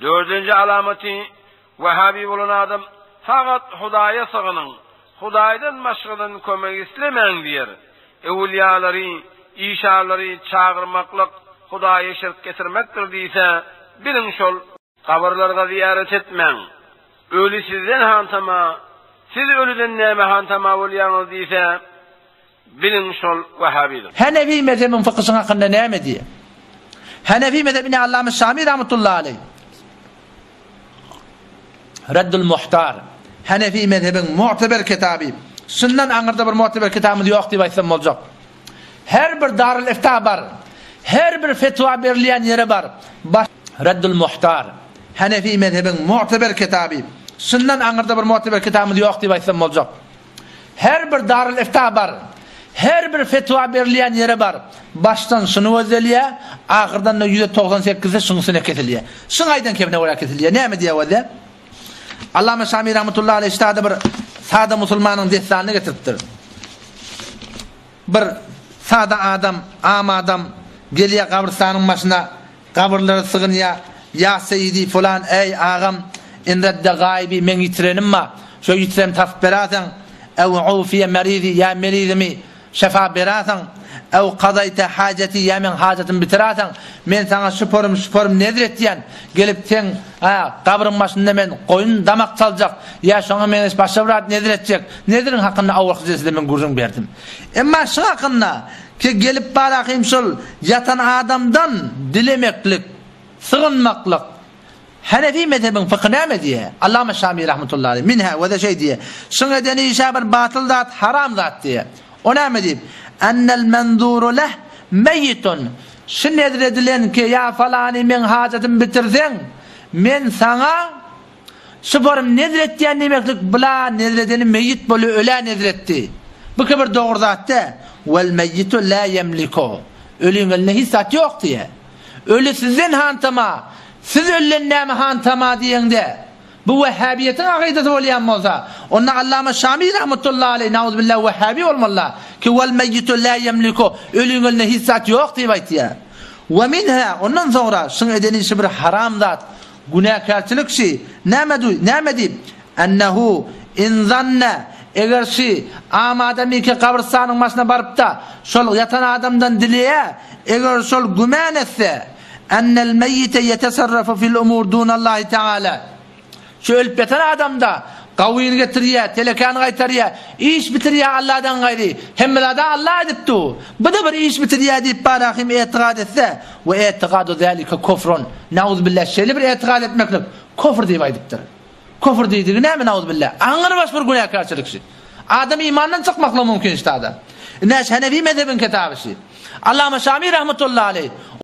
Dördünji alamaty, Wahhabi bolan adam fakat Hudaýa sygynyň, Hudaýdan başgadan kömek islemäň diýer. Öwülýalary, işanlary çagyrmaklyk Hudaýa şirk getirmekdir diýse, biliň şol. Gabyrlarga zyýarat etmäň. Öli sizden hantama, siz ölüden näme hantama bolýaňyz diýse, biliň şol wahhabidir. Henefi mezhebiň fykyşyň hakynda näme diýýär? Henefi mezhebine Allama Şami rahmetullahi aleýh Reddul Muhtar Henefi mezhebiň mu'teber kitaby. Şundan aňyrda bir mu'teber kitabymyz ýok diýip aýtsam boljak. Her bir Darul Ifta bar. Her bir fetwa berilýän ýere bar. Baş Reddul Muhtar Henefi mezhebiň mu'teber kitaby. Şundan aňyrda bir mu'teber kitabymyz ýok diýip aýtsam boljak. Her bir Darul Ifta bar. Her bir fetwa berilýän ýere bar. Başdan şuny gözdelýär, ahyrdan-da ýüze 98-i şuň üstüne kesilýär. Şuň aýdan kepine görä kesilýär. Näme diýýär gözle? Allama Şami rahmetullahi aleýh ştada bir sada musulmanyň dessanyny getiripdir. Bir sada adam, am adam gelýär gabrystanyň başyna, gabyrlara sygynýar, Ýa seýidi fulan, eý, agam, in redde gaýyby, meň ýitirenim bar, şo ýitirenimi tapyp bererseň, ew ufiýe merizi, ýa merizimi şefa bererseň, ew kazaýte hajeti, ýa meň hajatymy bitirerseň, men saňa şuporym, şuporym nezr etýän, gelip seň, hä, gabryň başynda men goýun damak çaljak, ýa şoňa meňzeş başga bir zat nezr etjek, Nezriň hakynda owalky jelsede men gürrüň berdim. Emma şuň hakynda ki gelip barakym şol ýatan adamdan dilemeklik, sygynmaklyk Hanefi mezhebiň fykhy näme diýýär? Allama Şami rahmetullahi aleýh minhä we-de şeý diýýär. Şuň eden işä bir batyl zat, haram zat diýýär. O näme diýip? Ennel menzuru leh meýitun. Şu nezr edilen ki ýa falany meň hajatymy bitirseň, men saňa Şu borym nezr etýän diýmeklik bula nezr edeni meýit bolýa ölä nezr etdi. Bu ki bir dogry zat dä. Wel meýitu la ýemliko. Öliň elinde hiç zat ýok diýä. Öli sizden hantama, siz ölüden näme hantama diýeňde. Bu wehhabiýetiň akydasy bolýan bolsa, onda Allama Şami rahmetullahi aleýh nauzubilla wehhabi bolmalyda ki wel meýitu la ýemliko öliň elinde hiç zat ýok diýip aýtýa. We minha ondan soňra şuň eden işi bir haram zat. Günäkärçilik şi, näme duý, näme diýip, ennehu in zanne, eger şi, am adamyky gabrystanyň başyna baryp-da, şol ýatan adamdan dileýä, eger şol gümän etse, ennel meýýite ýetesarrafu fil umur dunallahi teala, şu ölüp ýatan adam-da gawyny getirýä, telekäni gaýtarýa, iş bitirýä Alladan gaýry, hemme zada Alla edip dur, bu-da bir iş bitirýä diýip barahym etigat etse, We etigadu zalika kufrun, nauzubilla şeýle bir etigad etmeklik kufr diýip aýdypdyr. Kufr diýdigi näme nauzubilla? Aňrybaş bir günäkärçilik şi. Adam imandan çykmaklygy mümkin ştada. Ine şu Hanefi mezhebiň kitaby şi. Allama Şami rahmetullahi aleýh.